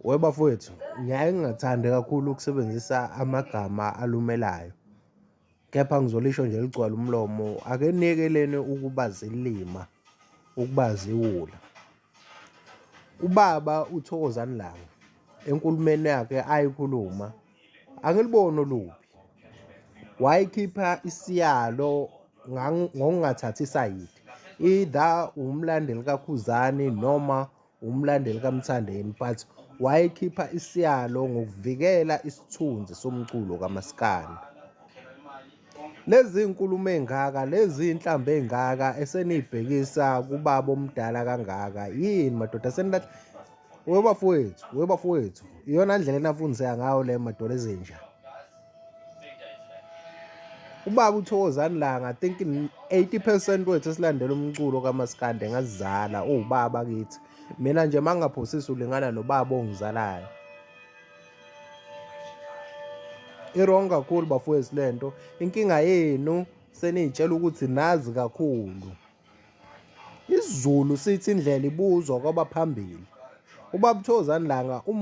Webafowethu, ngiyaye ngingathandi kakhulu ukusebenzisa amagama alumelayo, kepha ngizolisho nje ligcwale umlomo, ake niyekeleni ukuba zilima, ukuba ziwula. Ubaba uThokozani Langa enkulumeni yakhe ayikhuluma angiliboni olubi. Wayekhipha isiyalo ngokungathathi isayidi, either umlandeli kaKhuzani noma umlandeli kaMthandeni but wayekhipha isiyalo ngokuvikela isithunzi somculo kamaskandi. Lezi nkulumo ey'ngaka, lezi nhlamba ey'ngaka eseniy'bhekisa kubaba omdala kangaka yini madoda senilahla webafowethu webafowethu iyona ndlela enafundiseka ngayo le madoda ezinja. Ubaba uThokozani Langa I think 80% wethu esilandela umculo kaMaskandi engazizala uwubaba kithi. Mina nje mangaphosisi ulingana nobaba ongizalayo. I-wrong kakhulu bafowethu lento. Inkinga yenu seniyitshela ukuthi nazi kakhulu. IsiZulu sithi indlela ibuzwa kwabaphambili. Ubaba uThokozani Langa um